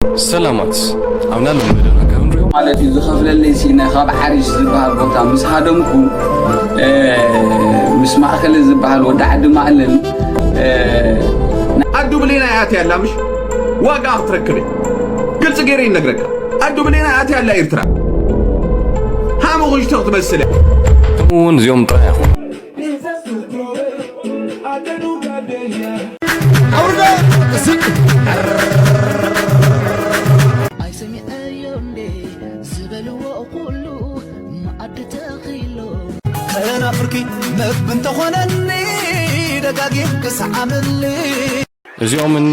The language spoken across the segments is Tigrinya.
ሰላማት ኣብና ልመደና ካብ ንሪኦ ማለት እዩ። ዝኸፍለለይ ሲነ ካብ ሓሪሽ ዝበሃል ቦታ ምስ ሃደምኩ፣ እ፣ ምስ ማእከለ ዝበሃል ወዲ ዓዲ ማእለል፣ እ፣ ኣዱ ብሌና እያ ኣትያ ኣላ፣ ምሽ ዋጋ ክትረክብ እያ። ግልፂ ገይረ ይነግረካ። ኣዱ ብሌና እያ ኣትያ ኣላ ኤርትራ። ሃሙ ኽሽቶ ክትመስል እያ። ከምኡ እውን እዚኦም ጥራይ ኣይኹኑ። ኣይሰሚዐዮ እንዴ ዝበልዎ ኩሉ መኣዲ ተኺሎ ተናፍርኪ መግቢ እንተኾነኒ ደጋጊም ክሰዓመኒ እዚኦምን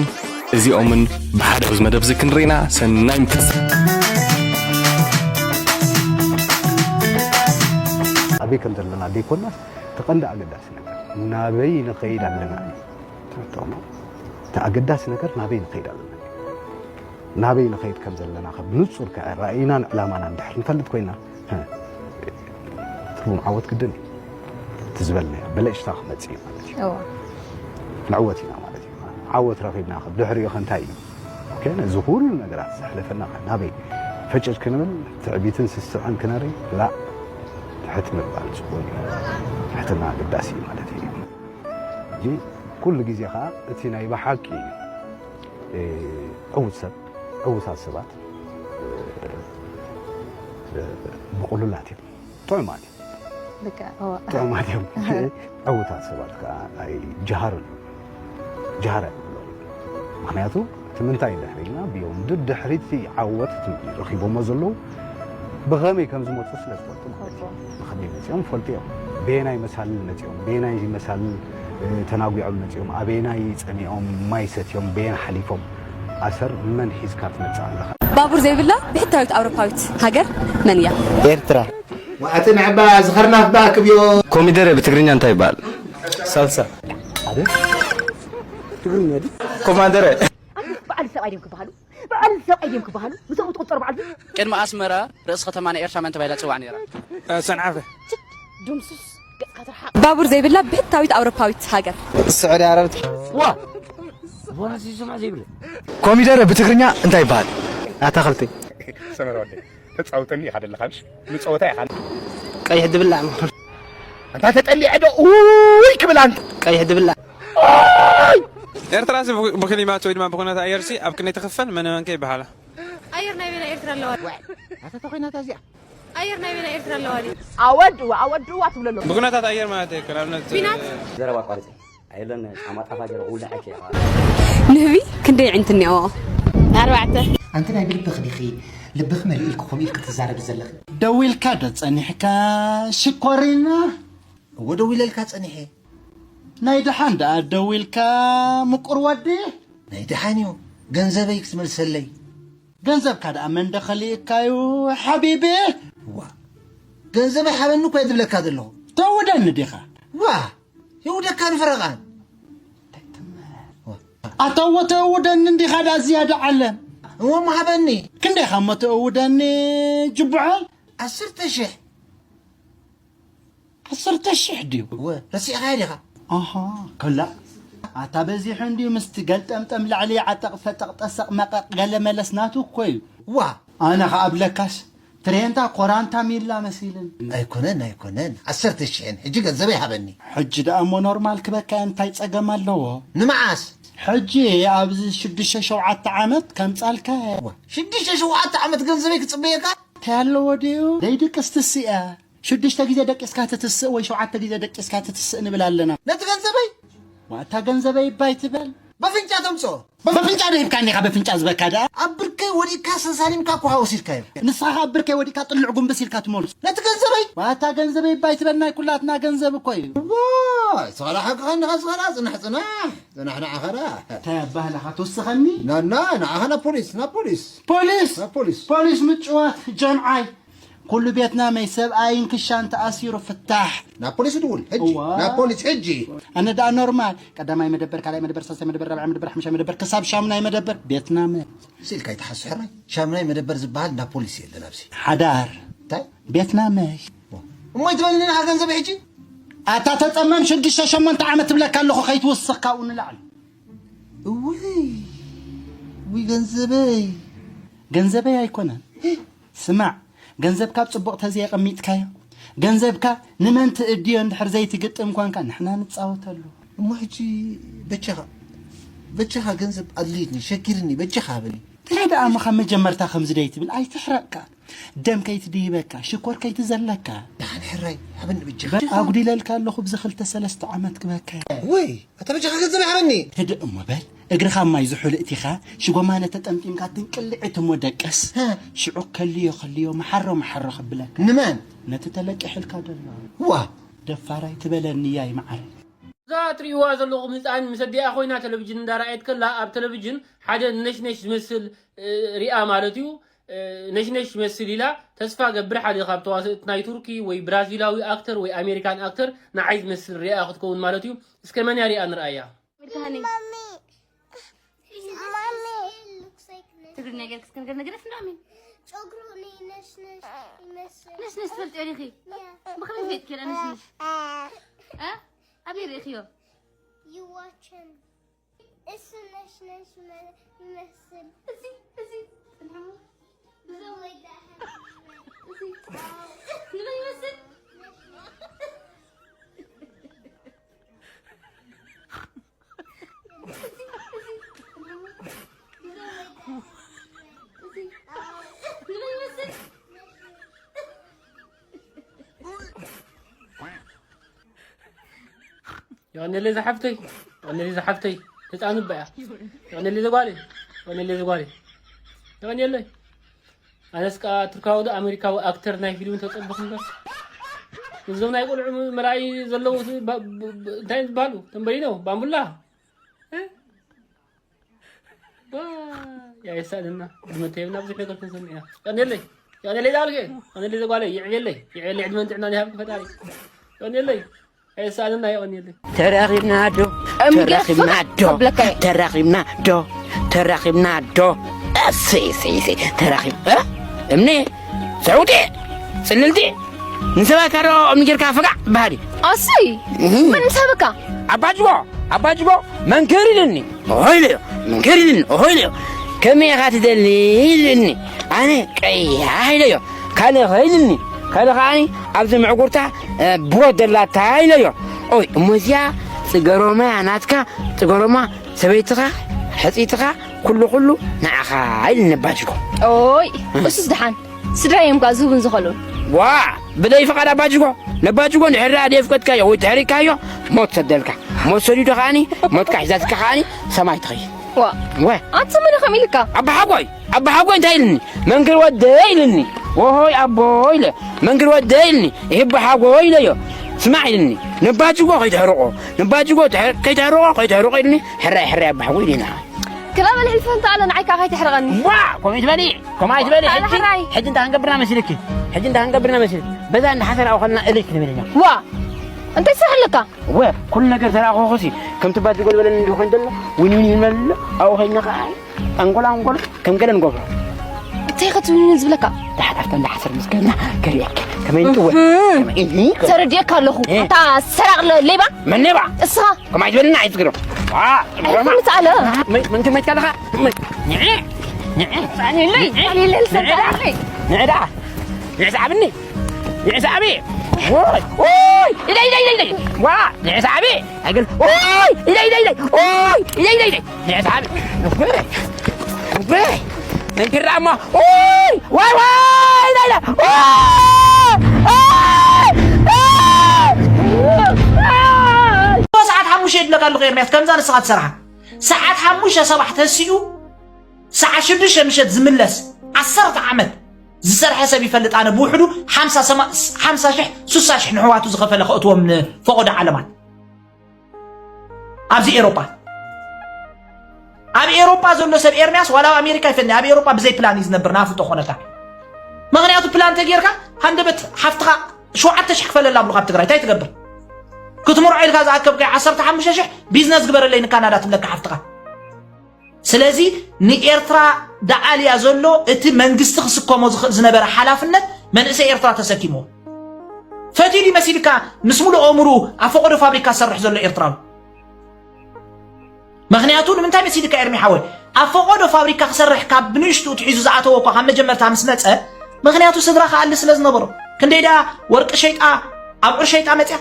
እዚኦምን ብሓደ ኣብዚ መደብ እዚ ክንርኢና ሰናይ ምትስ ኣበይ ከም ዘለና ደይኮናስ እቲ ቀንዲ ኣገዳሲ ነገር ናበይ ንኸይድ ኣለና እዩ። ትርድኦሞ? እቲ ኣገዳሲ ነገር ናበይ ንኸይድ ኣለና እዩ። ናበይ ንኸይድ ከም ዘለና ካብ ንጹር ከ ራእይናን ዕላማናን ድሕር ንፈልጥ ኮይና ህ፣ ትርጉም ዓወት ግድን እዩ። እቲ ዝበልናዮ ብለጭታ ክመጽእ እዩ ማለት እዩ። እዋ ንዕወት ኢና ማለት እዩ። ዓወት ረኺብና ከ ድሕሪኡ ከ እንታይ እዩ? ኦኬ፣ ነዚ ኩሉ ነገራት ዘሕለፈና ከ ናበይ ፈጭጭ ክንብል ትዕቢትን ስስዐን ክነርኢ ላ ትሕት ምባል ጽቡቕ እዩ። ትሕትና ኣገዳሲ እዩ ማለት እዩ። ሕጂ ኩሉ ግዜ ከኣ እቲ ናይ ብሓቂ እ፣ ዕዉት ሰብ ዕዉታት ሰባት እ፣ እ፣ ብቑሉላት እዮም። ጥዑማት እዮም። ልክዕ እዋ ጥዑማት እዮም። ዕዉታት ሰባት ከዓ ኣይጀሃሩን እዮም። ጀሃር ኣይብሎም። ምክንያቱ እቲ ምንታይ ድሕሪና ብዮም ድድሕሪቲ ዓወት እቲ ረኺቦሞ ዘለዉ ብኸመይ ከም ዝመፁ ስለ ዝፈልጡ ማለት እዩ። ብኸመይ መፂኦም ፈልጡ እዮም። በየናይ መሳልል መፂኦም፣ በየናይ መሳልል እ፣ ተናጒዖም መፂኦም፣ ኣበየናይ ፀሚኦም፣ ማይ ሰትዮም፣ በየን ሓሊፎም፣ ኣሰር መን ሒዝካ ትመፅእ ኣለኻ? ባቡር ዘይብላ ብሕታዊት ኣውሮፓዊት ሃገር መን እያ? ኤርትራ። ዋዕቲ ንዕባ ዝኸርናፍ ባ ክብዮ ኮሚደረ ብትግርኛ እንታይ ይበሃል? ሳልሳ። ኮማንደረ። በዓል ሰብኣይ ድዮም ክበሃሉ? በዓል ሰብኣይ ድዮም ክበሃሉ? ምስኦም ትቁጠሩ በዓል ቅድሚ ኣስመራ ርእሲ ከተማ ናይ ኤርትራ መን ተባሂላ ትጽዋዕ ነይራ? ሰንዓፈ። ድምሱስ ገጽካ ትርሓቕ። ባቡር ዘይብላ ብሕታዊት ኣውሮፓዊት ሃገር። ስዑዲ ዓረብ። ዋ ዋላ ዝሰማዕ ዘይብለ ኮሚደረ ብትግርኛ እንታይ ይበሃል? ኣታኽልቲ። ሰመረ ወደይ ተጻውተኒ ኢኻ ደለኻ ምሽ ንጸወታ ኢኻ ቀይሕ ድብላዕ። ኣንታ ተጠሊዐ ዶ ኡይ ክብል ኣንታ ቀይሕ ድብላዕ። ኤርትራሲ ብክሊማት ወይ ድማ ብኩነታት ኣየርሲ ኣብ ክንደይ ትኽፈል? መን መን ከ ይበሃላ? ኣየር ናይ በይና ኤርትራ ኣለዋ። ኣታ ተኾይናታ እዚኣ ኣየር ናይ በይና ኤርትራ ኣለዋ ድዩ? ኣወድዋ ኣወድዋ ትብለሎ ብኩነታት ኣየር ማለት እዩ። ንኣብነት ኲናት ዘረባ ኣቋርፂ ኣይለን ጫማ ጣፋ ገይረ ክውልዐኪ እየ። ንህቢ ክንደይ ኣዒንቲ እኒኦዎ? ኣርባዕተ። ኣንቲ ናይ ብልብኺ ዲኺ ልብኺ መሊኡ ኢልኪ ከምኡ ኢልኪ ትዛረቢ ዘለኺ? ደዊልካ ዶ ጸኒሕካ ሽኮሪና? እወ ደዊለልካ ጸኒሐ። ናይ ደሓን ደኣ ደዊልካ ምቁር ወዲ? ናይ ደሓን እዩ ገንዘበይ ክትመልሰለይ። ገንዘብካ ደኣ መን ዶ ከሊእካዩ ሓቢቢ? እዋ ገንዘበይ ሓበኒ እኮ እየ ዝብለካ ዘለኹ። ተውደኒ ዲኻ? እዋ ይውደካ ንፈረቓን። ኣታ እወ ተውደኒ እንዲኻ ደኣ ዝያዳ ዓለም። እሞ እሞ ሃበኒ። ክንደይ ኢኻ እሞ ተእውደኒ ጅቡዐ? ዓሰርተ ሽሕ። ዓሰርተ ሽሕ ድዩ? እወ ረሲዕኻዮ ዲኻ? ኣሃ ከላ ኣታ በዚሑ እንድዩ ምስቲ ገልጠምጠም ላዕሊ ዓጠቕ ፈጠቕ ጠሰቕ መቐቕ ገለ መለስ ናቱ እኮ እዩ። እዋ ኣነ ኸኣ ብለካስ ትሬንታ ኮራንታ ሚላ መሲልን። ኣይኮነን ኣይኮነን ዓሰርተ ሽሕን ሕጂ ገንዘበይ ሃበኒ። ሕጂ ደኣ እሞ ኖርማል ክበካ እንታይ ጸገም ኣለዎ? ንመዓስ? ሕጂ ኣብዚ ሽዱሽተ ሸውዓተ ዓመት ከምጻልካ። እዋ ሽዱሽተ ሸውዓተ ዓመት ገንዘበይ ክጽበየካ? እንታይ ኣለዎ ድዩ? ደይድቅስ ትስእ እያ። ሽዱሽተ ግዜ ደቂስካ ትትስእ ወይ ሸውዓተ ግዜ ደቂስካ ትትስእ ንብል ኣለና። ነቲ ገንዘበይ? ዋእታ ገንዘበይ እባ ኣይትበል። በፍንጫ ተምጽኦ። በፍንጫ ዶ ሂብካኒ ኢኻ በፍንጫ ዝበካ ደኣ? ኣብ ብርከይ ወዲቅካ ሰሳሊምካ እኮ ሃወሲድካዮ። ንስኻ ከኣ ኣብ ብርከይ ወዲቅካ ጥልዕ ጉንብስ ኢልካ ትመልሶ። ነቲ ገንዘበይ? ዋእታ ገንዘበይ እባ ኣይትበል ናይ ኩላትና ገንዘብ እኮ እዩ። ዋይ፣ ስኻ ደኣ ሓቅኻ እንዲኻ ስኻ ደኣ ጽናሕ ጽናሕ። ጽናሕ ንዓኻ ደኣ። እንታይ ኣባህላኻ ትውስኸኒ? ናና ንዓኻ ናብ ፖሊስ ናብ ፖሊስ። ፖሊስ? ናብ ፖሊስ። ፖሊስ ምጭዋት ጀምዓይ። ኩሉ ቤትና መይ ሰብኣይን ክሻን ተኣሲሩ ፍታሕ። ናብ ፖሊስ ድውል ሕጂ እዋ። ናብ ፖሊስ ሕጂ። ኣነ ደኣ ኖርማል ቀዳማይ መደበር ካልኣይ መደበር ሳልሳይ መደበር ራብዓይ መደበር ሓምሻይ መደበር ክሳብ ሻሙናይ መደበር ቤትና መ ሲልካ ይተሓስሕራይ ሻሙናይ መደበር ዝበሃል ናብ ፖሊስ የለን ኣብዚ። ሓዳር እንታይ? ቤትና መ እሞ ይትበልኒ ኢኻ ገንዘብ ሕጂ? ኣታ ተጸመም ሽዱሽተ ሸሞንተ ዓመት ትብለካ ኣለኹ ከይትውስኽ ካብኡ ንላዕሊ። እውይ ውይ ገንዘበይ። ገንዘበይ ኣይኮነን። ስማዕ፣ ገንዘብካ ኣብ ጽቡቕ ተዘየቐሚጥካዮ፣ ገንዘብካ ንመን ትእድዮ እንድሕር ዘይትግጥም ኳንካ ንሕና ንጻወተሉ። እሞ ሕጂ በጃኻ፣ በጃኻ ገንዘብ ኣድልይኒ፣ ሸጊርኒ፣ በጃኻ ሃበኒ። እንታይ ደኣ እሞ ካብ መጀመርታ ከምዚ ደይ ትብል? ኣይትሕረቕካ። ደም ከይትድይበካ፣ ሽኮር ከይትዘለካ። ደሓን ሕራይ፣ ሃበኒ በጃኻ። በል ኣጉዲለልካ ኣለኹ ብዚ ክልተ ሰለስተ ዓመት ክበካ። ወይ፣ ኣታ በጃኻ ገንዘብ ሃበኒ። ህድእ እሞ በል። እግርኻ ማይ ዝሑል እቲኻ፣ ሽጎማነ ተጠምጢምካ ትንቅልዕት እሞ ደቀስ። ሃ። ሽዑ ከልዮ ከልዮ መሓሮ መሓሮ ከብለካ። ንመን? ነቲ ተለቂሕልካ ዘሎ። ዋ። ደፋራይ ትበለኒ ያይ መዓረይ። እዛ ትርእይዋ ዘለኹም ህጻን ምስ ኣዲኣ ኮይና ቴሌቪዥን እንዳረኣየት ከላ፣ ኣብ ቴሌቪዥን ሓደ ነሽነሽ ዝመስል፣ እ፣ ሪኣ ማለት እዩ። እ፣ ነሽነሽ ይመስል ኢላ። ተስፋ ገብር ሓደ ካብ ተዋሰእቲ ናይ ቱርኪ ወይ ብራዚላዊ ኣክተር ወይ ኣሜሪካን ኣክተር ንዓይ ዝመስል ሪኣ ክትከውን ማለት እዩ። እስከ መን እያ ሪኣ ንርኣያ። Mommy. Mommy. Looks like this. ትግርኛ ጌርክ እስከ ነገር ነገር እንዳ ኣሜን። ጨጉሩ ነሽነሽ ይመስል። ነሽነሽ ትፈልጥዮ ዲኺ? Yeah. ብኸመይ ትፈልጥዮ ነሽነሽ? እ? ኣበይ ርኢኽዮ? You watch him. እሱ ነሽነሽ ይመ-፣ ይመስል። እዚ፣ እዚ፣ ጽንሐሞ። እዚ ወይ ደሓን። እዚ። ንመን ይመስል? የቐንየለይ ዝሓፍተይ፣ የቐንየለይ ዝሓፍተይ፣ ህፃን እባ እያ። የቐንየለይ ዘጓለይ፣ የቐንየለይ ዘጓለይ፣ የቐንየለይ። ኣነስ ከኣ ቱርካዊ ዶ ኣሜሪካዊ ኣክተር ናይ ፊልም ተጸበኹ እምበር፣ እዞም ናይ ቆልዑ ምርኣይ ዘለዉ ስ-፣ ባ-፣ ብ-፣ ብ-፣ እንታይ ዝበሃሉ? ተንበይኖ፣ ባምቡላ? እ? ዋ፣ ያ የሳእነና። ድመተይ ብና ብዙሕ ነገር ክንሰምዕ ኢና። የቐንየለይ፣ የቐንየለይ ዳልከ፣ የቐንየለይ ዘጓለይ፣ የዕብየለይ፣ የዕብየለይ፣ ዕድመን ጥዕናን ይሃብኪ ፈጣሪ። የቐንየለይ። ኣይሳእንና የቐንየለይ። ተራኺብና ዶ? እምኒ ገፍ ተራኺብና ዶ? ከብለካ እየ። ተራኺብና ዶ? ተራኺብና ዶ? እሰይ፣ እሰይ፣ እሰይ፣ ተራኺብ-፣ እ? እምኒ፣ ሰውቲ፣ ጽልልቲ፣ ንሰባት ካሮ እምኒ ጌርካ ፍጋዕ በሃሊ። ኣሰይ፣ እህ። መን ምሳበካ? ኣባጅጎ፣ ኣባጅጎ፣ መንክር ኢልኒ። ኦሆ ኢለዮ፣ መንክር ኢልኒ። ኦሆ ኢለዮ። ከመይ ኢኻ ትደሊ ኢልኒ። ኣነ ቀያሕ ኢለዮ። ካልእ ኸ ኢልኒ። ካልእ ኸዓኒ ኣብዚ ምዕጉርታ፣ እ፣ ብሮት ደላታ ኢለዮ። ኦይ፣ እሞ እዚኣ ጽገሮማ ናትካ፣ ጽገሮማ ሰበይትኻ፣ ሕጽይትኻ፣ ኩሉ ኩሉ ንዓኻ ኢልኒ ኣባጅጎ። ኦይ፣ እሱስ ደሓን። ስድራ እዮም ከኣ ዝህቡን ዝኸልኡን። ዋ፣ ብደይ ፍቓድ ኣባጅጎ። ነባጅጎ እንድሕር ደኣ ደይ ፍቀድካዮ ወይ ተሕሪካዮ፣ ሞት ሰደልካ። ሞት ሰዲዱ ከዓኒ፣ ሞትካ ሒዛትካ ከዓኒ፣ ሰማይ ትኸይድ። ዋ። ወ። ኣንተ መን ኢኻ ኢልካ? ኣባሓጎይ፣ ኣባሓጎይ እንታይ ኢልኒ? መንክር ወደይ ኢልኒ። ወሆይ ኣቦ ኢለ፣ መንክር ወደይ ኢልኒ። ይህ ኣባሓጎይ ኢለዮ። ስማዕ ኢልኒ። ነባጅጎ ከይተሕርቆ፣ ነባጅጎ ተሕ-፣ ከይተሕርቆ፣ ከይተሕርቆ ኢልኒ። ሕራይ፣ ሕራይ ኣባሓጎይ ኢልና። ክላ በል ሕልፈ እንተ ኣለ ንዓይ ከዓ ከይተሕርቐኒ። ዋ፣ ከምኡ ትበሊ፣ ከምኡ ኣይትበሊ። ኣነ ሕጂ፣ ሕራይ። ሕጂ እንታይ ክንገብርና መሲልኪ? ሕጂ እንታይ ክንገብርና መሲልኪ? በዛ እንዳ ሓሰር ኣውኸልና እልክ ንብል ኢና። ዋ፣ እንታይ ስራሕ ኣለካ? ወ፣ ኩሉ ነገር ተራኸኹሲ፣ ከምቲ ባጅጎ ዝበለኒ እንዲሁ ኮይኑ ዘሎ፣ ዊን ዊን ይመልሎ፣ ኣብኡ ኸይድና ኸዓ፣ ኣንጎል ኣንጎል፣ ከም ገለ ንገብሮ። እንታይ ኢኻ ትብል ዝብለካ? ድሓር ኣብታ እንዳ ሓሰር ምስ ከድና፣ ከርእየኪ። ከመይ ንጥወ? እህ። ከመይ፣ እህ፣ ከመይ? ተረዲኤካ ኣለኹ። እ። ኣታ ሰራቕ ለ-፣ ሌባ? መን ሌባ? እስኻ። ከምኡ ኣይትበልና፣ ኣይትግሮ። ዋ፣ ኣይትምጻእ ኣለ። መን፣ መን ትመይትካ ኣለኻ? መን? ንዒ፣ ንዒ። ሳኒ ለይ፣ ሳኒ ለይ፣ ሳኒ ለይ። ንዒ ደኣ። ንዒ ሰዓብኒ። ንዒ ሰዓቢ። ኦይ፣ ኦይ፣ ኢለይ፣ ኢለይ፣ ኢለይ፣ ኢለይ። ዋ፣ ንዒ ሰዓቢ። ኣገል፣ ኦይ፣ ኢለይ፣ ኢለይ፣ ኢለይ። ኦይ፣ ኢለይ፣ ኢለይ፣ ኢለይ። ንዒ ሰዓቢ። ኦይ፣ ኦይ። እንክራ እሞ፣ ኦይ፣ ዋይ፣ ዋይ፣ ኢለይ፣ ኢለይ። ኦይ፣ ኦይ፣ ኦይ። ሰዓት ሓሙሽተ ይድለካ ኣለኹ ኤርምያስ፣ ከምዛ ንስኻ ትሰርሓ። ሰዓት ሓሙሽተ ሰባሕ ተሲኡ፣ ሰዓት ሽዱሽተ ምሸት ዝምለስ፣ ዓሰርተ ዓመት ዝሰርሐ ሰብ ይፈልጥ ኣነ፣ ብውሕዱ ሓምሳ ሰማ-፣ ሓምሳ ሽሕ፣ ስሳ ሽሕ ንሕዋቱ ዝኸፈለ ከእትዎም ንፈቐዶ ዓለማት። ኣብዚ ኤሮጳ። ኣብ ኤሮጳ ዘሎ ሰብ ኤርምያስ፣ ዋላ ኣብ ኣሜሪካ ይፈልኒ፣ ኣብ ኤሮጳ ብዘይ ፕላን እዩ ዝነብር፣ ናፍጦ ኮነታ። ምኽንያቱ ፕላን ተጌርካ፣ ሃንደበት ሓፍትኻ ሸውዓተ ሽሕ ክፈለላ ኣብሉኻ ኣብ ትግራይ፣ እንታይ ትገብር? ክትምርዖ ኢልካ ዝኣከብካዮ ዓሰርተ ሓሙሽተ ሽሕ ቢዝነስ ግበረለይ ንካናዳ ትብለካ ሓፍትኻ። ስለዚ ንኤርትራ ደኣልያ ዘሎ እቲ መንግስቲ ክስከሞ ዝኽእል ዝነበረ ሓላፍነት መንእሰይ ኤርትራ ተሰኪምዎ። ፈትዩ ድዩ መሲልካ ምስ ሙሉእ ኣእምሩ ኣብ ፈቐዶ ፋብሪካ ዝሰርሕ ዘሎ ኤርትራዊ? ምኽንያቱ ንምንታይ መሲልካ ኤርሚ ሓወይ? ኣብ ፈቐዶ ፋብሪካ ክሰርሕ ካብ ብንእሽቱ ትሒዙ ዝኣተወ እኳ ካብ መጀመርታ ምስ መጸ፣ ምኽንያቱ ስድራ ክኣሊ ስለ ዝነበሮ። ክንደይ ደኣ ወርቂ ሸይጣ ኣብዑር ሸይጣ መጽያ።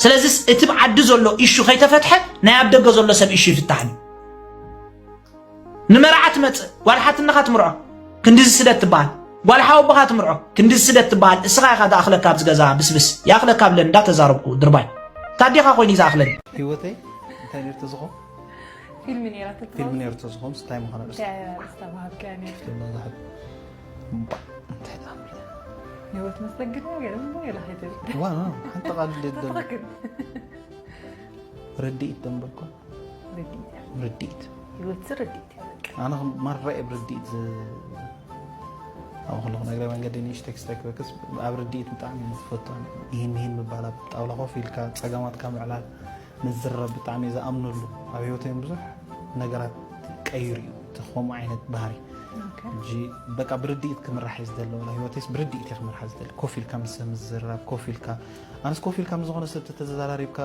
ስለዚስ እቲ ብዓዲ ዘሎ ኢሹ ከይተፈትሐ ናይ ኣብ ደገ ዘሎ ሰብ ኢሹ ይፍታሕን እዩ። ንመርዓ ትመጽእ ጓል ሓትነኻ ትምርዖ ክንድዚ ስደት ትበሃል፣ ጓል ሓወቦኻ ትምርዖ ክንድዚ ስደት ትበሃል። እስኻ ኢኻ ዝኣኽለካ ኣብዚ ገዛ ብስብስ ይኣኽለካ ብለን እንዳተዛረብኩ ድርባይ ታዲኻ ኮይኑ እዩ ዝኣኽለኒ። ህይወተይ እንታይ ነርቶ ዝኾም ፊልም ነይራ ትትኸው ፊልም ነርቶ ዝኾም ስታይ ምዃነ ርእስ እንታይ ዝተባሃልከያ ነይሩ ፊልም ዛሕብ እንታይ ዳምለ ህይወት መስተንግዶ ገለ ሞ ገለ ከይትብል ዋ ሓንቲ ቃል ደደም ትኽክል ርድኢት ደንበልኮ ርድኢት እያ ርድኢት ህይወት ርድኢት እያ በቃ ኣነ ማራ እየ ብርድኢት ዝ- ኣብ ከለኹ ነግረ መንገዲ ንእሽተይ ክስተክበክስ ኣብ ርድኢት ብጣዕሚ እየ ዝፈትሖ። ይህን ይህን ምባል ኣብ ጣውላ ኮፍ ኢልካ ፀገማትካ ምዕላል ምዝረብ ብጣዕሚ እየ ዝኣምነሉ። ኣብ ህይወተይ እውን ብዙሕ ነገራት ቀይሩ እዩ እቲ ከምኡ ዓይነት ባህሪ። ሕጂ በቃ ብርድኢት ክምራሕ እየ ዝደሊ፣ ዋላ ህይወተይስ ብርድኢት እየ ክመርሓ ዝደሊ። ኮፍ ኢልካ ምስ ሰብ ምዝርራብ፣ ኮፍ ኢልካ ኣነስ ኮፍ ኢልካ ምስ ዝኾነ ሰብ ተተዘራሪብካ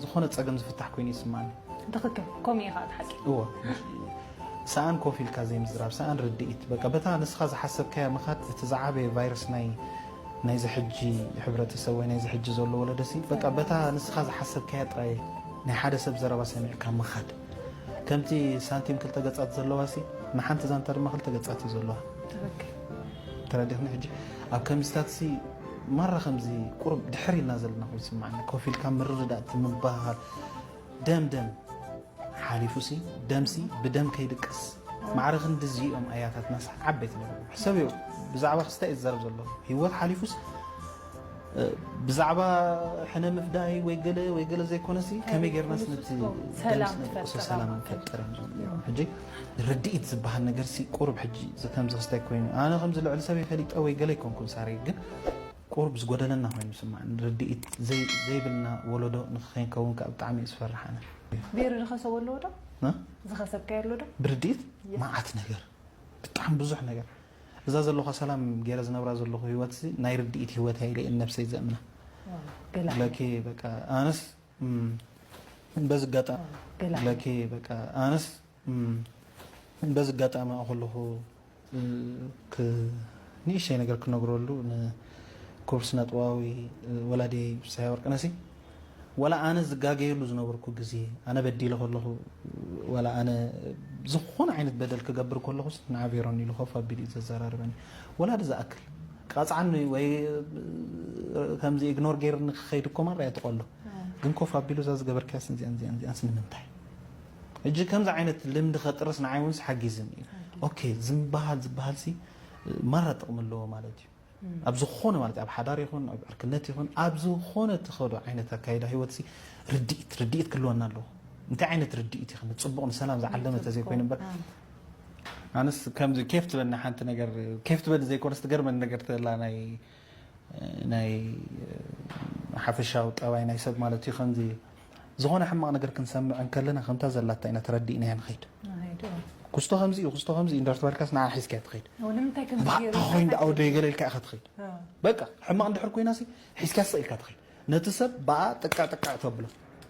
ዝኾነ ፀገም ዝፍታሕ ኮይኑ ይስማዓኒ። ትኽክል ከምኡ እዩ ከዓ ሓቂ እዎ ሰኣን ኮፍ ኢልካ ዘይምዝራብ ሰኣን ርድኢት በቃ በታ ንስኻ ዝሓሰብካያ ምኻድ እቲ ዝዓበየ ቫይረስ ናይ ናይዚ ሕጂ ሕብረተሰብ ወይ ናይዚ ሕጂ ዘሎ ወለደሲ በቃ በታ ንስኻ ዝሓሰብካያ ጥራይ ናይ ሓደ ሰብ ዘረባ ሰሚዕካ ምኻድ ከምቲ ሳንቲም ክልተ ገጻት ዘለዋሲ ንሓንቲ ዛንታ ድማ ክልተ ገጻት እዩ ዘለዋ ትኽክል ተረዲኽኒ ሕጂ ኣብ ከምዚታት ሲ ማራ ከምዚ ቁሩብ ድሕር ኢልና ዘለና ኮይኑ ይስማዓኒ ኮፍ ኢልካ ምርድዳእ እቲ ምባሃል ደም ደም ሓሊፉ ሲ ደም ሲ ብደም ከይድቀስ ማዕረ ክንዲ እዚኦም ኣያታትና ሲ ዓበይቲ ነገር ሕሰብዮ ብዛዕባ ክስታይ እዛረብ ዘሎ ህይወት ሓሊፉስ ብዛዕባ ሕነ ምፍዳይ ወይ ገለ ወይ ገለ ዘይኮነሲ ከመይ ጌርናስ ነቲ ሰላም ነቁሶ ትፈጥር ሰላም ኣብ ንፈጥር እዮም ዝብሉ ሕጂ ርድኢት ዝበሃል ነገር ሲ ቁሩብ ሕጂ ከምዚ ክስታይ ኮይኑ ኣነ ከምዚ ልዕሊ ሰበይ ፈሊጠ ወይ ገለ ኣይኮንኩን ሳሪ ግን ቁሩብ ዝጎደለና ኮይኑ ስማዕ ርድኢት ዘይ- ዘይብልና ወለዶ ንክከይንከውን ከዓ ብጣዕሚ እዩ ዝፈርሕ ኣነ ቤሪ ዝኸሰቦ ኣለዎ ዶ እ? ዝኸሰብካዮ ኣሎ ዶ ብርድኢት መዓት ነገር ብጣዕሚ ብዙሕ ነገር እዛ ዘለኳ ሰላም ገይረ ዝነብራ ዘለኹ ህይወት ሲ ናይ ርድኢት ህይወት እያ ኢለ እየ ነብሰይ ዘእምና ገላ ለኪ በቃ ኣነስ እም፣ በዚ ኣጋጣሚ ገላ ለኪ በቃ ኣነስ እም፣ በዚ ኣጋጣሚ ከለኹ እ፣ ክ- ንእሽተይ ነገር ክነግረሉ ንክቡር ስነጥበባዊ እ፣ ወላዲ ፍስሃ ወርቅነሲ ዋላ ኣነ ዝጋገየሉ ዝነበርኩ ግዜ ኣነ በዲለ ከለኹ ዋላ ኣነ ዝኾነ ዓይነት በደል ክገብር ከለኹስ ንዓ ቬሮን ኢሉ ኮፍ ኣቢሉ እዩ ዘዘራርበኒ ወላዲ ዝኣክል ቃፅዓኒ ወይ እ፣ ከምዚ ኢግኖር ገይርኒ ክኸይድ እኮ ማራ እያ ትቐሎ ግን ኮፍ ኣቢሉ እዛ ዝገበርካያስ እዚኣን እዚኣን እዚኣንስ ንምንታይ ሕጂ ከምዚ ዓይነት ልምዲ ከጥርስ ንዓይ እውን ሓጊዝን እዩ ኦኬ ዝምበሃል ዝበሃል ሲ ማራ ጥቕሚ ኣለዎ ማለት እዩ ኣብ ዝኾነ ማለት ኣብ ሓዳር ይኹን ኣብ ዕርክነት ይኹን ኣብ ዝኾነ ትኸዶ ዓይነት ኣካይዳ ህይወት ሲ ርድኢት ርድኢት ክልወና ኣለዎ እንታይ ዓይነት ርድኢት ይኽን ፅቡቕ ንሰላም ዝዓለመ ተዘይኮይኑ እምበር ኣነስ ከምዚ ኬፍ ትበኒ ሓንቲ ነገር ኬፍ ትበኒ ዘይኮነስ ትገርመኒ ነገር ትላ ናይ ናይ ሓፈሻዊ ጠባይ ናይ ሰብ ማለት እዩ ከምዚ ዝኾነ ሕማቕ ነገር ክንሰምዕ እንከለና ከምታ ዘላታ ኢና ተረዲእናያ ንኸይድ ክስቶ ከምዚ እዩ ክስቶ ከምዚ እዩ እንዳተባልካስ ንዓ ሒዝካያ ትኸይድ ንምንታይ ከምዚ ገይሩ ባታ ኮይን ደኣ ወደይ ገለ ኢልካ ኢኻ ትኸይድ እ፣ በቃ ሕማቕ እንድሕር ኮይና ሲ ሒዝካ ስቕ ኢልካ ትኸይድ ነቲ ሰብ ብኣ ጥቃ ጥቃ ተብሎ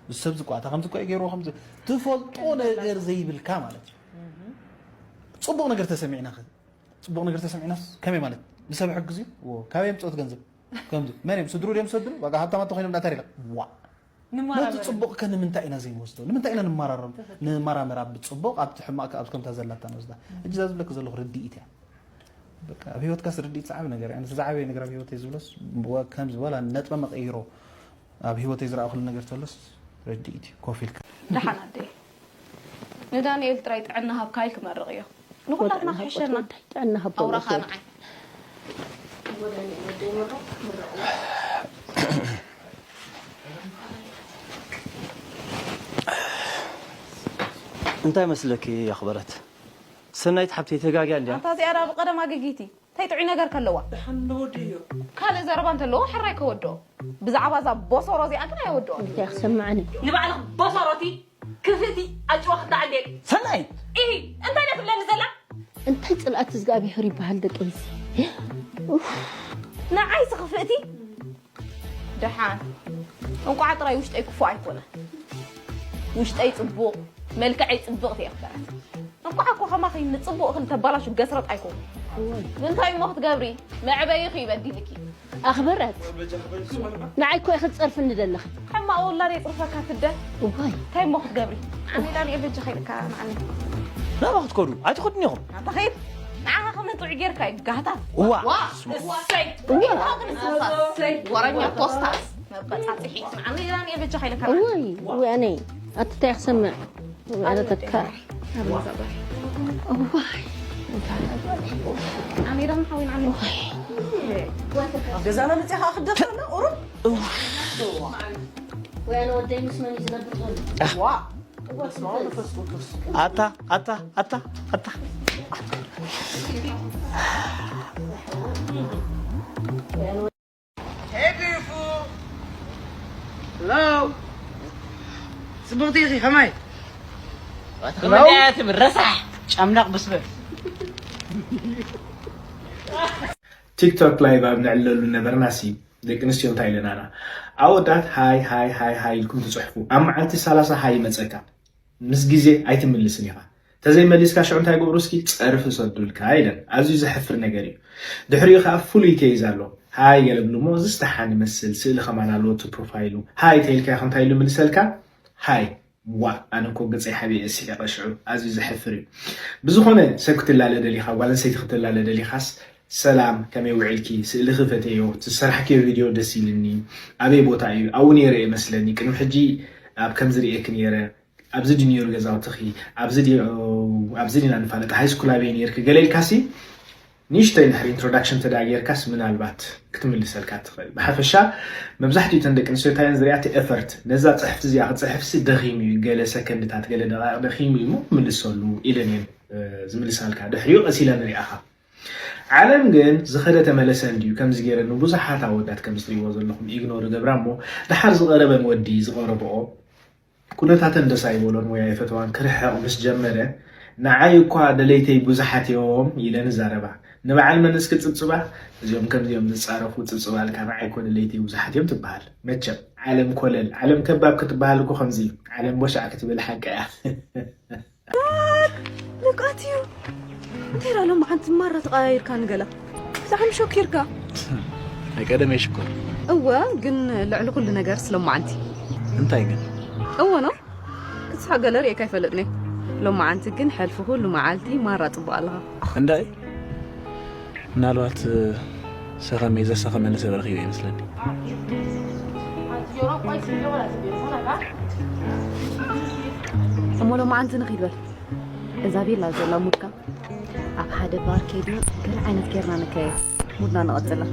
እዚ ሰብ ዝቋታ ከምዚ እኮ ገይርዎ ከምዚ ትፈልጦ ነገር ዘይብልካ ማለት እዩ ፅቡቕ ነገር ተሰሚዕና ኸ ፅቡቕ ነገር ተሰሚዕናስ ከመይ ማለት ንሰብ ሕግዝ እዩ ዎ፣ ካበይ የምፅኦት ገንዘብ ከምዚ መን እዮም ስድሩ ድዮም ዝሰድሩ ዋጋ ሃብታማት ተኮይኖም ናታ ሪላ ዋ ነቲ ንመራመር ፅቡቕ ከ ንምንታይ ኢና ዘይንወስዶ ንምንታይ ኢና ንመራረም ንመራመር ኣብ ፅቡቕ ኣብቲ ሕማቕ ከ ኣብ ከምታ ዘላታ ንወስዳ እጅ እዛ ዝብለክ ዘለኹ ርድኢት እያ በቃ ኣብ ህይወትካስ ርድኢት ዝዓበ ነገር እያ ነቲ ዝዓበየ ነገር ኣብ ህይወተይ ዝብሎስ ወ- ከምዚ ወላ ነጥበ መቐይሮ ኣብ ህይወተይ ዝረኣኹሉ ነገር ተሎስ ርድኢት እዩ ኮፍ ኢልካ ደሓን ኣደይ ንዳንኤል ጥራይ ጥዕና ሃብካ ኢል ክመርቕ እዮ ንኹላትና ክሕሸና ጥዕና ሃቦ ኣውራኻ ንዓይ እንታይ መስለኪ ኣኽበረት ሰናይት ሓብተይ ተጋግያ እንድያ ኣንታ እዚኣ ዳ ብቐደም ኣገጊቲ እንታይ ጥዑይ ነገር ከለዋ ካልእ ዘረባ እንተለዎ ሕራይ ከወድኦ ብዛዕባ እዛ ቦሶሮ እዚኣ ግን ኣየወድኦ እንታይ ክሰማዕኒ ንባዕልኽ ቦሶሮቲ ክፍእቲ ኣጭዋ ክዳዓ እንዴ ሰናይት ኢ እንታይ ዳ ትብለኒ ዘላ እንታይ ፅልኣት እግዚኣብሔር ይበሃል ደቂ ሂሲ ንዓይሲ ክፍእቲ ደሓን እንቋዕ ጥራይ ውሽጠይ ክፉእ ኣይኮነ ውሽጠይ ፅቡቕ መልክዐይ ጽብቕቲ እየ ክበራት። እንኳዕ እኮ ከማኺ ንጽቡቕኺ ንተባላሹ ገስረጥ ኣይኮንኩ። እንታይ እሞ ክትገብሪ? መዕበይኺ እዩ በዲልኪ። ኣኽበረት፣ ንዓይ እኮ ኢኺ ትጸርፍኒ ዘለኺ። ሕማቕ ውላድ የጽርፈካ ትደ። እዋይ። እንታይ እሞ ክትገብሪ? ኣነ ኢላ ንየ በጃ ከይልካ ንዓኒ። ናብኣ ክትከዱ ኣይትኸዱን ኢኹም። ኣንታ ኸይድ። ንዓኻ ከመን ጥዑይ ጌርካ እዩ ጋህታ። እዋ። ዋ፣ እሰይ። እዋ። እሰይ። ወረኛ ኮስታስ። መበጻጽሒት። ንዓኒ ኢላ ንየ በጃ ከይልካ ንዓኒ። እዋይ፣ እዋይ፣ ኣነ ኣቲ እንታይ ክሰምዕ? ኣረተካ። እዋይ። ኣሜዳን ሓዊን ዓሚ። ኣብ ገዛና መፅያ ከዓ ክደፍረና ቁሩብ። ወይ ኣነ ወደይ ምስ መን እዩ ዝነብር ዘሎ? ዋ። በስመ ኣብ መንፈስ ቅዱስ። ኣታ ኣታ ኣታ ኣታ። Hey, beautiful. Hello. ጽብቕቲ ኢኺ፣ ከማይ? ከምንድያ ትብል ረሳሕ ጨምላቕ ብስበ። ቲክቶክ ላይቭ ኣብ ንዕለሉ ነበርና ሲ ደቂ ኣንስትዮ እንታይ ኢለናና? ኣወዳት ሃይ ሃይ ሃይ ሃይ ኢልኩም ትጽሕፉ። ኣብ መዓልቲ ሰላሳ ሃይ ይመጸካ። ምስ ግዜ ኣይትምልስን ኢኻ። ተዘይመሊስካ ሽዑ እንታይ ገብሩ እስኪ ጸርፊ ሰዱልካ ኢለን። ኣዝዩ ዘሕፍር ነገር እዩ። ድሕሪኡ ከኣ ፍሉይ ኬዝ ኣሎ። ሃይ ገለ ብሉ እሞ እዚ ዝተሓን ይመስል ስእሊ ከማን ኣለዎ እቲ ፕሮፋይሉ። ሃይ ተይልካ ኢኻ እንታይ ኢሉ ይምልሰልካ? ሃይ ዋ ኣነ እኮ ገጸይ ሓቢኤ ስሒቐ ሽዑ። ኣዝዩ ዘሕፍር እዩ። ብዝኾነ ሰብ ክትላለ ደሊኻ ጓል ኣንስተይቲ ክትላለ ደሊኻስ ሰላም ከመይ ውዒልኪ ስእልኺ ፈቴዮ ዝሰራሕክዮ ቪድዮ ደስ ኢልኒ ኣበይ ቦታ እዩ ኣብኡ ነይረ እየ መስለኒ ቅድሚ ሕጂ ኣብ ከምዚ ርእየኪ ነይረ ኣብዚ ድዩ ነይሩ ገዛውትኺ ኣብዚ ድዩ ኣብዚ ዲና ንፋለጥ ሃይስኩል ኣበይ ነይርኪ ገለ ኢልካሲ ንእሽተይ ድሕሪ ኢንትሮዳክሽን ተዳ ጌርካስ ምናልባት ክትምልሰልካ ትኽእል ብሓፈሻ መብዛሕትኡ ተን ደቂ ኣንስትዮ ታየን ዝሪኣ እቲ ኤፈርት ነዛ ፅሕፍቲ እዚኣ ክፅሕፍሲ ደኺሙ እዩ ገለ ሰከንድታት ገለ ደቃቕ ደኺሙ እዩ እሞ ምልሰሉ ኢለን እየን ዝምልሳልካ ድሕሪኡ ቀሲለን ሪኣኻ ዓለም ግን ዝኸደ ተመለሰ እንድዩ ከምዚ ገይረ ንብዙሓት ኣወዳት ከም ዝትሪእዎ ዘለኹም ኢግኖር እገብራ እሞ ደሓር ዝቐረበን ወዲ ዝቐረብኦ ኩነታተን ደስ ኣይበሎን ወይ ኣይፈተዋን ክርሕቕ ምስ ጀመረ ንዓይ እኳ ደለይተይ ብዙሓት እዮም ኢለን ይዛረባ ንበዓል መን እስኪ ጽብጽባ እዚኦም ከምዚኦም ዝጻረፉ ጽብጽባልካ ንዓይ እኮ ደለይተይ ብዙሓት እዮም ትበሃል መቸም ዓለም ኮለል ዓለም ከባብ ክትበሃል እኮ ከምዚ እዩ ዓለም ቦሻዕ ክትብል ሓቂ እያ Look at you እንታይ ዳ ሎምዓንቲ ማራ ተቐያይርካ ንገላ ብጣዕሚ ሸኪርካ ናይ ቀደመይ ሽኮር እወ ግን ልዕሊ ኩሉ ነገርስ ሎምዓንቲ እንታይ ግን እወ ነው ክትስሓቅ ገለ ርእየካ ኣይፈልጥን እየ ሎምዓንቲ ግን ሕልፊ ኩሉ መዓልቲ ማራ ጽቡቅ ኣለኻ እንዳይ ምናልባት ሰኸመይ ዘሰኸመኒ ሰብ ረኺበ ይመስለኒ እሞ ሎምዓንቲ ንኺድ በል እዛ ቤላ ዘላ ሙድካ ኣብ ሓደ ባር ከይድና ገለ ዓይነት ጌርና ንከየ ሙድና ንቐጽላ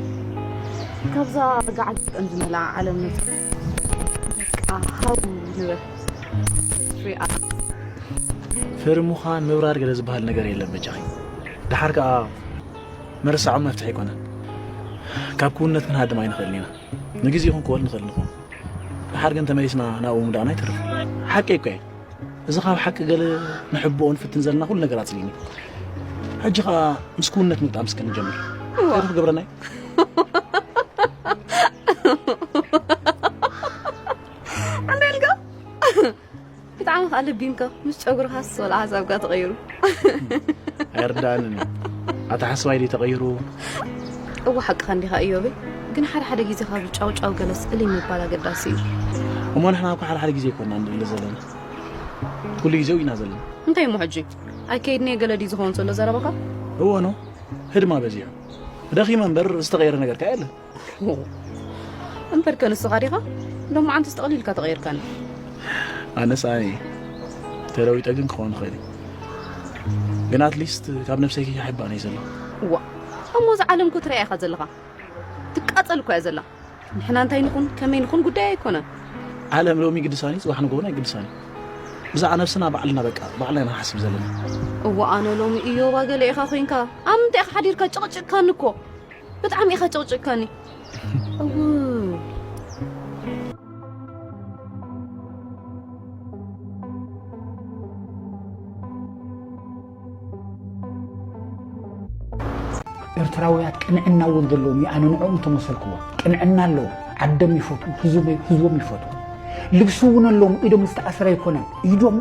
ካብዛ ጋዓት ዝጠም ዝመልኣ ዓለም ነቲ በቃ ሃው ንበል ፍሪ ኣፕ ፍሪ ምዃን ምብራር ገለ ዝበሃል ነገር የለን በጃኺ ደሓር ከኣ ምርሳዖም መፍትሒ ኣይኮነን ካብ ክውንነት ክንሃድም ኣይንኽእልን ኢና ንግዜ ይኹን ክወል ንኽእል ንኸውን ደሓር ግን ተመሊስና ናብኡ ምውዳቕና ኣይተርፍን ሓቂ እኮ እየ እዚ ካብ ሓቂ ገለ ንሕብኦ ንፍትን ዘለና ኩሉ ነገር ኣጽሊኒ ሕጂ ኸኣ ምስ ክውንነት ምግጣም እስከ ንጀምር ከይዱ ክገብረና እዩ እንታይ ኢልካ ብጣዕሚ ከዓ ለቢምካ ምስ ጨጉርኻስ ወላ ሓሳብካ ተቐይሩ ኣይርዳእንን እዩ ኣተሓስባይ ድዩ ተቐይሩ እወ ሓቅኻ እንዲኻ እዮበይ ግን ሓደ ሓደ ግዜ ካብ ጫው ጫው ገለስ እልይ ምባል ኣገዳሲ እዩ እሞ ንሕና እኮ ሓደ ሓደ ግዜ ይኮና ንድሊ ዘለና ኩሉ ግዜ ኢና ዘለና እንታይ እሞ ሕጂ ኣይከይድንየ ገለ ድዩ ዝኸውን ዘሎ ዘረባኻ እወ ነው ህድማ በዚሑ ደኺመ እምበር ዝተቐየረ ነገር ከ የለን እምበር ከንስኻ ዲኻ ሎማዓንትስ ጠቕሊልካ ተቐይርካኒ ኣነስ ኣነ ተለዊጠ ግን ክኸውን ይኽእል እዩ ግን ኣትሊስት ካብ ነብሰይ ከይሓባን እዩ ዘሎ ዋ እሞ እዚ ዓለም እኮ ትረኣ ኢኻ ዘለኻ ትቃጸል እኮ እያ ዘላ ንሕና እንታይ ንኹን ከመይ ንኹን ጉዳይ ኣይኮነን ዓለም ሎሚ ግድሳኒ ጽባሕ ንጎውን ኣይግድሳኒ ብዛዕባ ነብስና ባዕልና በቃ ባዕልና ኢና ንሓስብ ዘለና እዋ ኣነ ሎሚ እዮባ ገለ ኢኻ ኮንካ ኣብ ምንታይ ኢኻ ሓዲርካ ጨቕጭቕካኒ እኮ ብጣዕሚ ኢኻ ጨቕጭቕካኒ እው ኤርትራውያት ቅንዕና እውን ዘለዎም እዩ ኣነ ንዕኦም ተመሰልክዎ ቅንዕና ኣለዎም ዓዶም ይፈትዉ ህዝቦም ይፈትዉ ልግሲ እውን ኣለዎም። ኢዶም ዝተኣስረ ኣይኮነን፣ ኢዶም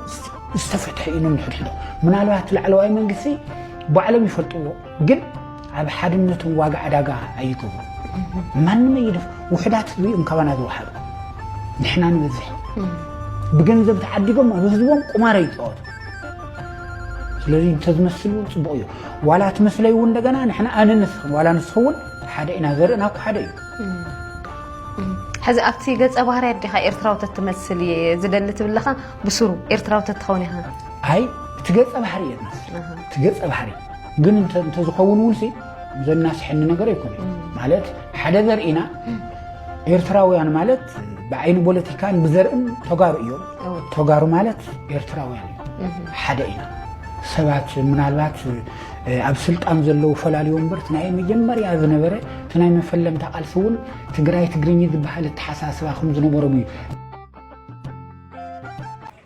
ዝተፈትሐ እዩ ነንሕድሕዶም። ምናልባት ላዕለዋይ መንግስቲ ባዕሎም ይፈልጥዎ፣ ግን ኣብ ሓድነቶም ዋጋ ዕዳጋ ኣይገብሩ። ማንም ኣይደፍ ውሕዳት ህዝቢ እዮም ካባና ዝወሓዱ። ንሕና ንበዝሕ ብገንዘብ ተዓዲጎም ኣብ ህዝቦም ቁማር ይፃወቱ። ስለዚ እንተዝመስል እውን ፅቡቕ እዩ። ዋላ ትመስለይ እውን እንደገና ንሕና ኣነ ንስኽን ዋላ ንስኸውን ሓደ ኢና፣ ዘርእና እኮ ሓደ እዩ። ሕዚ ኣብቲ ገፀ ባህርያት ዲኻ ኤርትራዊ ተትመስል እየ ዝደሊ ትብለኻ? ብስሩ ኤርትራዊ ተትኸውን ኢኻ። ኣይ እቲ ገፀ ባህሪ እየ ዝመስል፣ እቲ ገፀ ባህሪ ግን እንተ- እንተዝኸውን እውን ሲ ዘናስሐኒ ነገር ኣይኮነ። ማለት ሓደ ዘርእና ኤርትራውያን ማለት ብዓይኒ ፖለቲካን ብዘርእን ተጋሩ እዮም። ተጋሩ ማለት ኤርትራውያን እዮም። ሓደ ኢና። ሰባት ምናልባት ኣብ ስልጣን ዘለዉ ፈላልዮ እምበር እቲ ናይ መጀመርያ ዝነበረ እቲ ናይ መፈለምታ ቃልሲ እውን ትግራይ ትግርኝ ዝበሃል ኣተሓሳስባ ከም ዝነበሮም እዩ።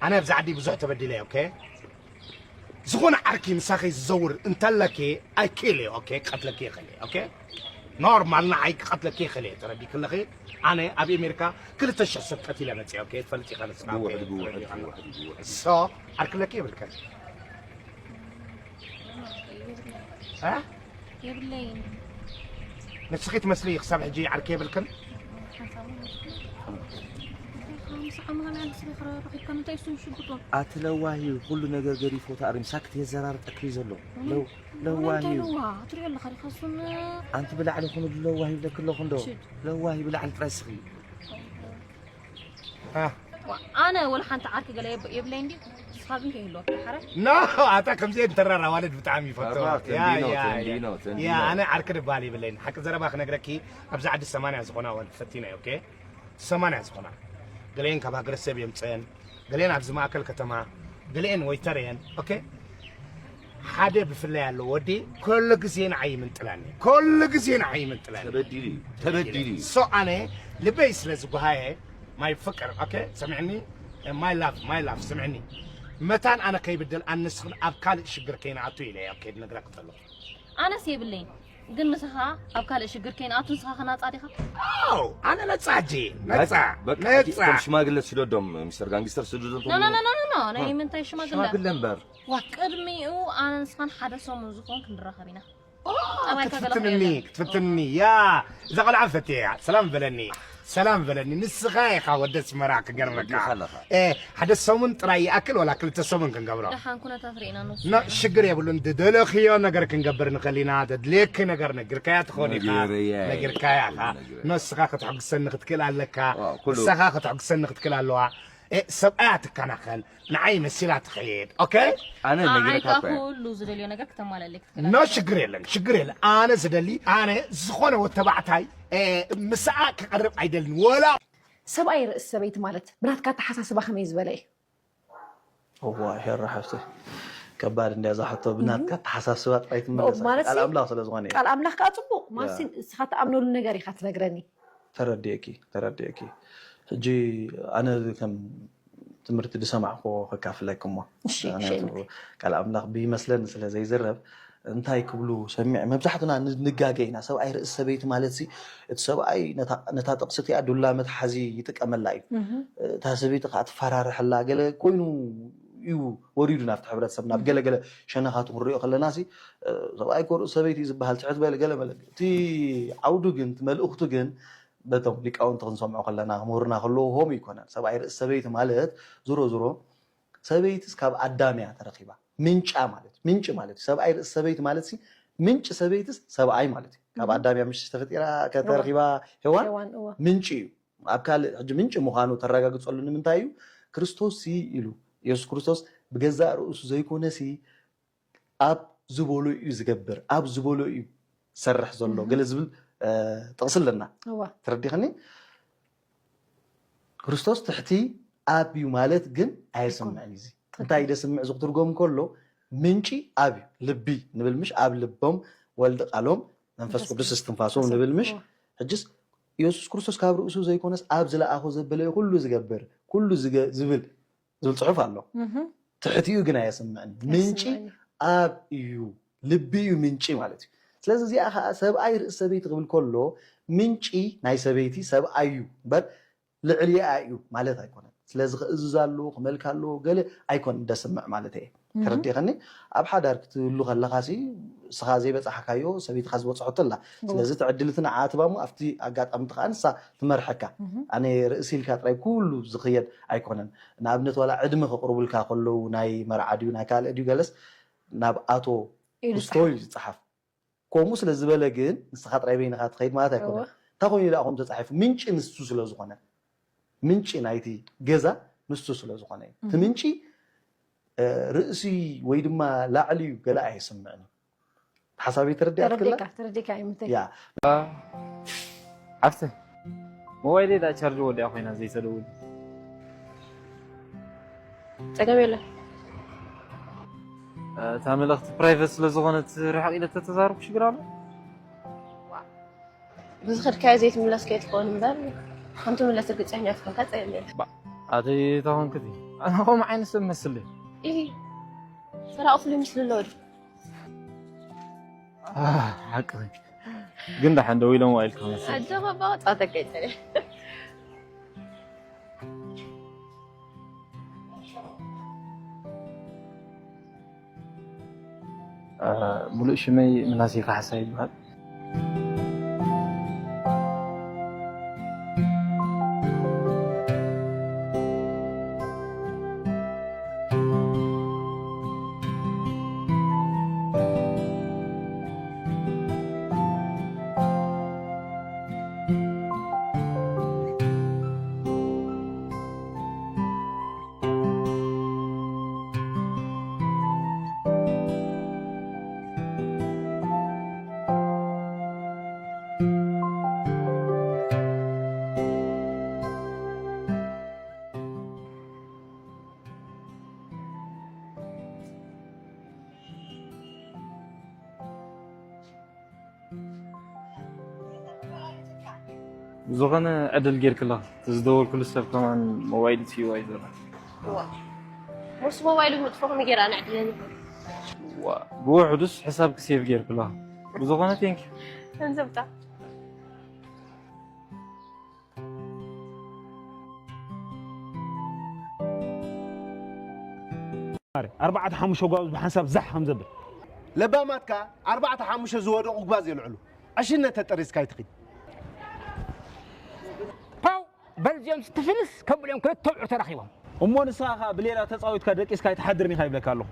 ኣነ ኣብዚ ዓዲ ብዙሕ ተበዲለ እየ። ኦኬ፣ ዝኾነ ዓርኪ ምሳኺ ዝዘውር እንተለኪ ኣይክእል እየ። ኦኬ፣ ክቐትለኪ ይኽእል እየ። ኦኬ፣ ኖርማል ንዓይ ክቐትለኪ ይኽእል እየ። ተረዲእኪ ኣለኺ? ኣነ ኣብ ኣሜሪካ ክልተ ሽሕ ሰብ ቀቲለ መፅየ። ኦኬ፣ ትፈልጢ ኢኻ ንስኻ። ኦኬ፣ ተረዲእካ። ሶ ዓርክለኪ የብልከን። እ? የብለይን። ንስኺ ትመስሊ ክሳብ ሕጂ ዓርኪ የብልክን። ምሳዕ መሃን ስለ ረኺብካ ምንታይ እሱም ሽጉጦ ኣቲ ለዋሂ ኩሉ ነገር ገዲፎ ተኣሪም ሳክት የዘራርጠክ እዩ ዘሎ። ለው- ለዋሂ እንታይ ለዋ ትሪኦ ኣለኻ ዲኻ እሱም ኣንቲ ብላዕሊ ኩኑ ለዋሂ ይብለክ ኣለኹ እንዶ። ለዋሂ ብላዕሊ ጥራይ ስኺ። እ? ኣነ ወላ ሓንቲ ዓርኪ ገለ የብ- የብለይ እንዲ ንስኻ ግን ከይህልወካ ሓረ ኖ፣ ኣታ ከምዚአን ተራር ኣዋልድ ብጣዕሚ ይፈትዋ። ተራር ያ ተንዲኖ፣ ያ ተንዲኖ፣ ያ ተንዲኖ። ያ ኣነ ዓርኪ ድባል ይብለይን ሓቂ ዘረባ ክነግረኪ ኣብዚ ዓዲ ሰማንያ ዝኾና ኣዋልድ ፈቲና እየ። ኦኬ፣ ሰማንያ ዝኾና ገለየን ካብ ሃገረሰብ የምፅአን፣ ገለየን ኣብዚ ማእከል ከተማ፣ ገለየን ወይተር እየን። ኦኬ፣ ሓደ ብፍላይ ኣሎ ወዲ ኩሉ ግዜ ንዓይ ይምንጥላኒ፣ ኩሉ ግዜ ንዓይ ይምንጥላኒ። ተበዲሉ እዩ፣ ተበዲሉ እዩ። ሶ ኣነ ልበይ ስለ ዝጓሃየ ማይ ፍቅር ኦኬ፣ ስምዕኒ ማይ ላቭ ማይ ላቭ ስምዕኒ፣ መታን ኣነ ከይብደል ኣንስኽን ኣብ ካልእ ሽግር ከይንኣቱ ኢለ እየ። ኦኬ፣ ድነግረክ ከለኹ ኣነስ የብለይን ግን ንስኻ ኣብ ካልእ ሽግር ከይንኣቱ ንስኻ ከናፃ ዲኻ ኣው ኣነ ነፃ ሕጂ ነፃ በቃ ነፃ ከም ሽማግለ ስደዶም ሚስተር ጋንግስተር ስደዶም ኖ ኖ ኖ ኖ ኖ ናይ ምንታይ ሽማግለ ሽማግለ እምበር ዋ ቅድሚኡ ኣነ ንስኻን ሓደ ሰሙን ዝኾን ክንራኸብ ኢና ጠባይካ ገለ ክትፍትንኒ ክርእየላ። ክትፍትንኒ ያ እዛ ቆልዓ ፈትየ እያ። ሰላም በለኒ ሰላም በለኒ ንስኻ ኢኻ ወደ ኣስመራ ክገርመካ። ወዲኻ ኣለኻ። እ፣ ሓደ ሰሙን ጥራይ ይኣክል ወላ ክልተ ሰሙን ክንገብሮ ደሓን ኩነታት ርኢና ንወስድ ኖ ሽግር የብሉን። ዝደለኽዮ ነገር ክንገብር ንኽእል ኢና። ዘድልየኪ ነገር ነጊርካያ ትኸውን ኢኻ ነጊረያ እየ። ነጊርካያ ኢኻ። ነጊረያ። ንስኻ ከተሐጉሰኒ ክትክእል ኣለካ። ዋው፣ ኩሉ። ንስኻ ከተሐጉሰኒ ክትክእል ኣለዋ። እ፣ ሰብኣያ ትከናኸን ንዓይ መሲላ ትኸይድ። ኦኬ ኣነ ነጊረካ ንዓይካ እኮ እየ። ኩሉ ዝደልዮ ነገር ክተማላለ ኖ ሽግር የለን ሽግር የለን። ኣነ ዝደሊ ኣነ ዝኾነ ወተባዕታይ እ፣ ምስኣ ክቐርብ ኣይደልን ወላ ሰብኣይ ርእሲ ሰበይቲ ማለት ብናትካ ኣተሓሳስባ ከመይ ዝበለ እዩ? እዋ ሄራ ሓፍተይ ከባድ እንድያ እዛ ሕቶ ብናትካ ኣተሓሳስባ ጥራይ ትምለስ ማለት ቃል ሲ- ኣምላኽ ስለ ዝኾነ እያ። ቃል ኣምላኽ ከዓ ፅቡቕ ማለት ሲ- ንስኻ ትኣምነሉ ነገር ኢኻ ትነግረኒ። ተረዲእኪ ተረዲእኪ ሕጂ ኣነ ከም ትምህርቲ ዝሰማዕክዎ ከካፍለኪ እሞ እሺ፣ ምኽንያቱ እሺ። ቃል ኣምላኽ ብይመስለኒ ስለ ዘይዝረብ እንታይ ክብሉ ሰሚዐ መብዛሕትና ን- ንጋገ ኢና ሰብኣይ ርእሲ ሰበይቲ ማለት ሲ እቲ ሰብኣይ ነታ- ነታ ጥቕሲ እቲኣ ዱላ መትሓዚ ይጥቀመላ እዩ ምሁም። እታ ሰበይቲ ከዓ ትፈራርሐላ ገለ ኮይኑ እዩ ወሪዱ ናብቲ ሕብረተሰብ ናብ ገለገለ ሸነኻቱ ክንሪኦ ከለና ሲ ሰብኣይ ኮ ርእሲ ሰበይቲ እዩ ዝበሃል ትሕት በል ገለ መለ እቲ ዓውዱ ግን እቲ መልእኽቱ ግን በቶም ሊቃውንቲ ክንሰምዖ ከለና ክምህሩና ከለዉ ሆም ይኮነን ሰብኣይ ርእሲ ሰበይቲ ማለት ዝሮ ዝሮ ሰበይትስ ካብ ኣዳም እያ ተረኪባ ምንጫ ማለት ምንጭ ማለት እዩ ሰብኣይ ርእሲ ሰበይቲ ማለት ሲ ምንጭ ሰበይትስ ሰብኣይ ማለት እዩ ካብ ኣዳም እያ ምሽ ተፈጢራ ከተረኪባ ሄዋን ሄዋን እዋ ምንጭ እዩ ኣብ ካልእ ሕጂ ምንጭ ምዃኑ ተረጋግፀሉ ንምንታይ እዩ ክርስቶስ ሲ ኢሉ የሱስ ክርስቶስ ብገዛእ ርእሱ ዘይኮነ ሲ ኣብ ዝበሎ እዩ ዝገብር ኣብ ዝበሎ እዩ ዝሰርሕ ዘሎ ገለ ዝብል ጥቕሲ ኣለና እዋ ተረዲኸኒ ክርስቶስ ትሕቲ ኣብ እዩ ማለት ግን ኣየስምዕን እዩ እንታይ ደስምዕ እዚ ክትርጎም ከሎ ምንጪ ኣብ እዩ ልቢ ንብል ምሽ ኣብ ልቦም ወልዲ ቃሎም መንፈስ ቅዱስ እስትንፋሶም ንብል ምሽ ሕጅስ ኢየሱስ ክርስቶስ ካብ ርእሱ ዘይኮነስ ኣብ ዝለኣኾ ዘበለዮ ኩሉ ዝገብር ኩሉ ዝብል ዝብል ፅሑፍ ኣሎ ትሕቲኡ ግን ኣየስምዕን ምንጪ ኣብ እዩ ልቢ እዩ ምንጪ ማለት እዩ ስለዚ እዚኣ ከዓ ሰብኣይ ርእሲ ሰበይቲ ክብል ከሎ ምንጪ ናይ ሰበይቲ ሰብኣይ እዩ እምበር ልዕሊኣ እዩ ማለት ኣይኮነን። ስለዚ ክእዝዝ ኣለዎ፣ ክመልክ ኣለዎ፣ ገለ ኣይኮነን ደስምዕ ማለት እየ። ተረዲእኸኒ? ኣብ ሓዳር ክትህሉ ከለኻሲ፣ ንስኻ ዘይበጻሕካዮ፣ ሰበይትኻ ዝበጽሖቶ ኣላ። ስለዚ እቲ ዕድል እቲ ንዓኣ ትባሙ፣ ኣብቲ ኣጋጣሚ እቲ ከኣ ንሳ ትመርሐካ። ኣነ ርእሲ ኢልካ ጥራይ ኩሉ ዝኽየድ ኣይኮነን። ንኣብነት ዋላ ዕድመ ከቕርቡልካ ከለዉ፣ ናይ መርዓ ድዩ ናይ ካልእ ድዩ ገለስ፣ ናብ ኣቶ ኢሉ ኩስቶ እዩ ዝጸሓፍ። ከምኡ ስለ ዝበለ ግን ንስኻ ጥራይ በይንኻ ትኸይድ ማለት ኣይኮነን። እንታይ ኮይኑ ኢላ ከምኡ ተጻሒፉ? ምንጪ ንሱ ስለ ዝኾነ፣ ምንጪ ናይቲ ገዛ ንሱ ስለ ዝኾነ እዩ። እቲ ምንጪ፣ እ፣ ርእሲ ወይ ድማ ላዕሊ እዩ ገለ ኣየስምዕን እዩ። ሓሳበይ ተረዲኣትክላ? ተረዲእካ፣ ተረዲእካ እዩ ምንታይ? ያ። ዓፍተ፣ ሞባይለይ ደኣ ቻርጅ ወዲኣ ኮይና ዘይተደውል። ጸገም የለን። እታ መልእኽቲ ፕራይቨት ስለ ዝኾነት ርሕቕ ኢለ ተተዛረብኩ ሽግር ኣሎ? ብዝኸድካዮ ዘይትምለስ ከይትኸውን እምበር፣ ከም ትምለስ ርግጸኛ ትኾንካ ጸገም የለን። ባ-፣ ኣተይ ተኾንክቲ፣ ኣነ ከምኡ ዓይነት ሰብ መስል ድየ? ኢሂ፣ ሰራቒ ፍሉይ ምስሊ ኣለዎ ድዩ? ኣህ፣ ሓቅኺ። ግን ደሓን ደው ኢሎም ዋይልካ መሰለኝ። ኣጆኻ እባ፣ ጸዋታ ከይጸንሕ። እ፣ ሙሉእ ሽመይ ምናሴ ካሕሳ ይበሃል። ዝኾነ ዕድል ጌርክላ፣ እቲ ዝደወልኩሉ ሰብ ከማን ሞባይሉ ትይዋ እዩ ዘሎ። እዋ። ሙስ ሞባይሉ ምጥፎ ከመይ ጌራ ንዕድለኒ? ዋ፣ ብውሕዱስ ሕሳብ ክሴቭ ጌርክላ። ብዝኾነ ቴንክ ዩ። ገንዘብታ። ኣርባዕተ ሓሙሽተ ጓብዝ ብሓንሳብ ዛሕ ከም ዘብል። ለባማት ከኣ ኣርባዕተ ሓሙሽተ ዝወደቑ ጓዝ የልዕሉ። ዕሽነት ተጠሪዝካ ኣይትኺድ። ፓው! በልዚኦም ስትፍንስ ከብልኦም ክልተ ኣውዑር ተራኺቦም። እሞ ንስኻ ኸኣ ብሌላ ተጻዊትካ ደቂስካ ኣይትሓድርን ኢኻ ይብለካ ኣለኹ።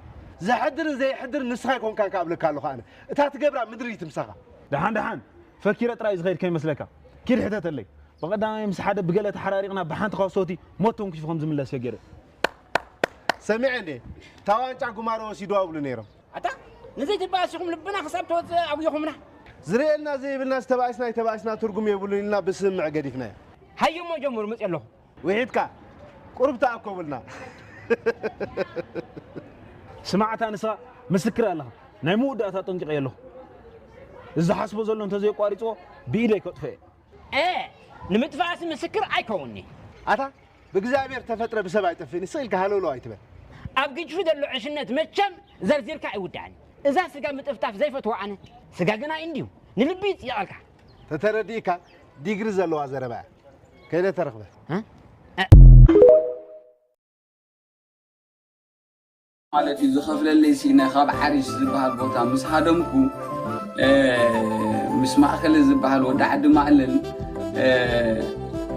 ዘሕድርን ዘይሕድርን ንስኻ ኣይኮንካን ከኣ እብለካ ኣለኹ ኣነ። እታ ትገብራ ምድሪ ትምሳኻ። ደሓን ደሓን፣ ፈኪረ ጥራይ ዝኸይድ ከይመስለካ። ኪድ ሕተተለይ። ብቐዳማይ ምስ ሓደ ብገለ ተሓራሪቕና ብሓንቲ ካውሶቲ ሞት ተንኪፉ ከም ዝምለስ ፈጊረ። ሰሚዐ እንዴ? እታ ዋንጫ ጉማሮ ወሲድዋ ይብሉ ነይሮም። ኣታ፣ ንዘይትበኣስ ኢኹም ልብና ክሳብ ተወጽእ ኣጉየኹምና። ዝርእየልና ዘይብልና ዝተባእስና ኣይተባእስና ትርጉም የብሉን ኢልና ብስምምዕ ገዲፍናዮ። ሃየሞ ጀምሩ፣ መጽእ ኣለኹ። ውሒድካ፣ ቁሩብ ተኣኮቡልና። ስማዕታ ንስኻ ምስክር ኣለኻ። ናይ መወዳእታ ጠንቂቐ ኣለኹ። እዚ ዝሓስቦ ዘሎ እንተዘየቋሪጽዎ ብኢደይ ከጥፍኦ እየ። እ፣ ንምጥፋእሲ ምስክር ኣይከውንኒ። ኣታ ብእግዚኣብሔር ተፈጥረ ብሰብ ኣይጠፍእን፣ ስቕ ኢልካ ሃለውለው ኣይትበል። ኣብ ግጭፊ ዘሎ ዕሽነት መቸም ዘርዚርካ ኣይውዳእን። እዛ ስጋ ምጥፍጣፍ ዘይፈትዋ ኣነ፣ ስጋ ግና እንድዩ ንልቢ ይጽይቐልካ። ተተረዲእካ ዲግሪ ዘለዋ ዘረባ እያ። ከይደ ተረኽበ። እ? እ? ማለት እዩ ዝኸፍለለይ ሲ ናይ ካብ ሓሪሽ ዝበሃል ቦታ ምስ ሃደምኩ፣ እ፣ ምስ ማእከለ ዝበሃል ወዲ ዓዲ ማእለል፣ እ፣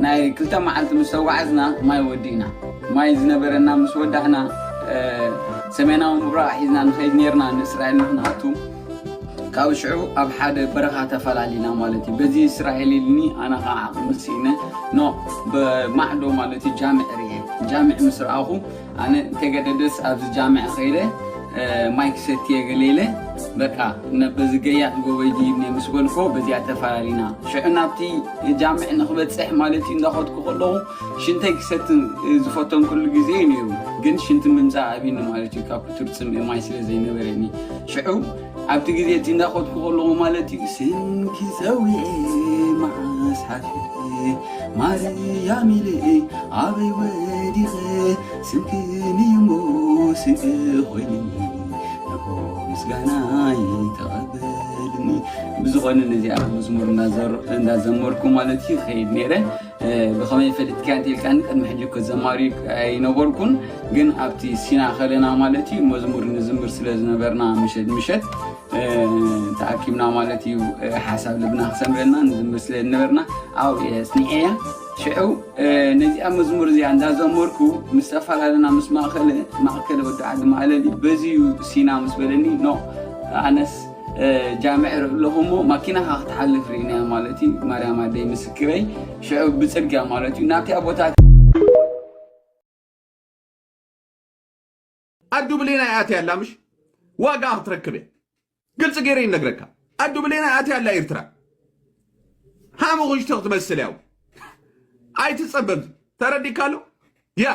ናይ ክልተ መዓልቲ ምስ ተጓዓዝና ማይ ወዲእና። ማይ ዝነበረና ምስ ወዳእና፣ እ፣ ሰሜናዊ ምብራቕ ሒዝና ንኸይድ ኔርና ንእስራኤል ንኽንኣቱ። ካብ ሽዑ ኣብ ሓደ በረኻ ተፈላሊና ማለት እዩ። በዚ እስራኤል ኢልኒ ኣነ ኸዓ ዓቕሚ ስኢነ ኖ ብማዕዶ ማለት እዩ ጃምዕ ርኤ። ጃምዕ ምስ ረኣኹ ኣነ እንተገደደስ ኣብዚ ጃምዕ ኸይደ፣ እ፣ ማይ ክሰትየ ገለ ኢለ በቃ ነ-፣ በዚ ገያዕ ጎበይ ድይብኒ ምስ በልኮ በዚኣ ተፈላሊና። ሽዑ ናብቲ ጃምዕ ንኽበጽሕ ማለት እዩ እንዳኸድኩ ከለኹ ሽንተይ ክሰቲ ዝፈተንኩሉ ግዜ እዩ ነይሩ። ግን ሽንቲ ምምጻእ ኣብዩኒ ማለት እዩ ካብ ክቱር ጽምኢ ማይ ስለ ዘይነበረኒ። ሽዑ ኣብቲ ግዜ እቲ እንዳኸድኩ ከለኹ ማለት እዩ፣ ስምኪ ጸዊዐ መዓስ ሓፊረ፣ ማርያም ኢለ ኣበይ ወዲቐ፣ ስምኪ ንእሞ ስንቂ ኮይንኒ፣ ንሆ ምስጋናይ ተቐበልኒ። ብዝኾነ ነዚኣ መዝሙር እንዳዘር-፣ እንዳዘመርኩ ማለት እዩ ይኸይድ ነይረ። ብኸመይ ፈሊጥካ እንተ ኢልካኒ፣ ቅድሚ ሕጂ እኮ ዘማሪ ኣይነበርኩን፣ ግን ኣብቲ ሲና ከለና ማለት እዩ፣ መዝሙር ንዝምር ስለ ዝነበርና፣ ምሸት ምሸት ተኣኪብና ማለት እዩ፣ ሓሳብ ልብና ክሰምረልና ንዝምር ስለ ዝነበርና፣ ኣብኡ እየ ኣጽኒዐያ። ሽዑ ነዚኣ መዝሙር እዚኣ እንዳዘመርኩ ምስ ተፈላለና ምስ ማእከለ፣ ማእከለ ወዲ ዓዲ ማእለሊ፣ በዚ እዩ ሲና ምስ በለኒ፣ ኖ፣ ኣነስ ጃምዕ ርኢ ኣለኹ እሞ፣ ማኪናኻ ክትሓልፍ ርኢናያ ማለት እዩ። ማርያም ኣደይ ምስክረይ። ሽዑ ብጽርግያ ማለት እዩ ናብቲኣ ቦታ። ኣዱ ብሌናይ ኣትያ ኣላ፣ ምሽ ዋጋ ክትረክብ እያ። ግልጺ ገይረ ይነግረካ። ኣዱ ብሌናይ ኣትያ ኣላ ኤርትራ። ሓሙኽሽቲ ክትመስል ያው ኣይትጸበብ። ተረዲካ ኣሎ? ያ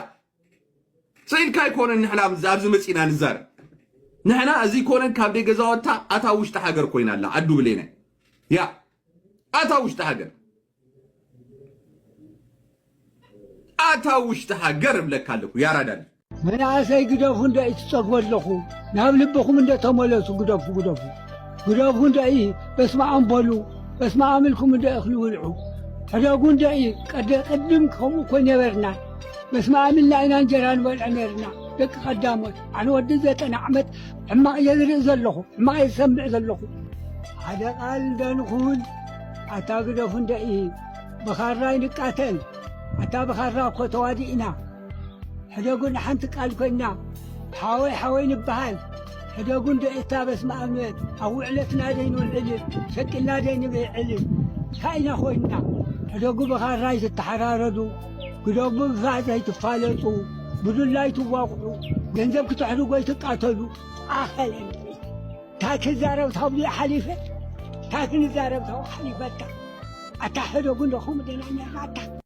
ስኢልካ ኣይኮነን። ንሕና ኣብዚ መጺና ንዛረብ። ንሕና እዚ ኮነን ካብ ደይ ገዛወታ ኣታ ውሽጢ ሃገር ኮይና ኣላ ኣዱ ብሌናይ። ያ ኣታ ውሽጢ ሃገር፣ ኣታ ውሽጢ ሃገር እብለካ ኣለኩ። ያራዳል። መናእሰይ ግደፉ እንደ ትጸግቡ ኣለኹ። ናብ ልብኹም እንደ ተመለሱ ግደፉ፣ ግደፉ። ግደፉ እንደ በስመ ኣም በሉ። በስመ ኣም ኢልኩም እንደ እኽሊ ብልዑ። ሕደጉ እንደ ቀደ ቅድም ከምኡ እኮ ነበርና። በስመ ኣም ኢልና ኢና እንጀራ ንበልዕ ነርና። ደቂ ቀዳሞት፣ ኣነ ወዲ ዘጠና ዓመት ሕማቕ እየ ዝርኢ ዘለኹ፣ ሕማቕ እየ ዝሰምዕ ዘለኹ። ሓደ ቃል እንደ ንኹን፣ ኣታ ግደፉ እንደ ብኻራይ ንቃተል። ኣታ ብኻራ እኮ ተዋዲእና። ሕደጉ ንሓንቲ ቃል ኮይና፣ ሓወይ ሓወይ ንበሃል። ሕደጉ እንደ እታ በስመ ኣብ ንበል። ኣብ ውዕለትና ደይ ንውዕል፣ ሸቂልና ደይ ንብዕል። እንታይ ኢና ኮይንና? ሕደጉ ብኻራ ኣይትተሓራረዱ፣ ግደጉ ብፋእ ዘይትፋለጡ፣ ብዱላ ኣይትዋቕዑ፣ ገንዘብ ክትሕድጉ ኣይትቃተሉ። ኣኸለን። እንታይ ክዛረብ ታብሉ ሓሊፈ? እንታይ ክንዛረብ ታብኡ ሓሊፈታ? ኣታ ሕደጉ እንደ ከምኡ ደና ነርና ኣታ።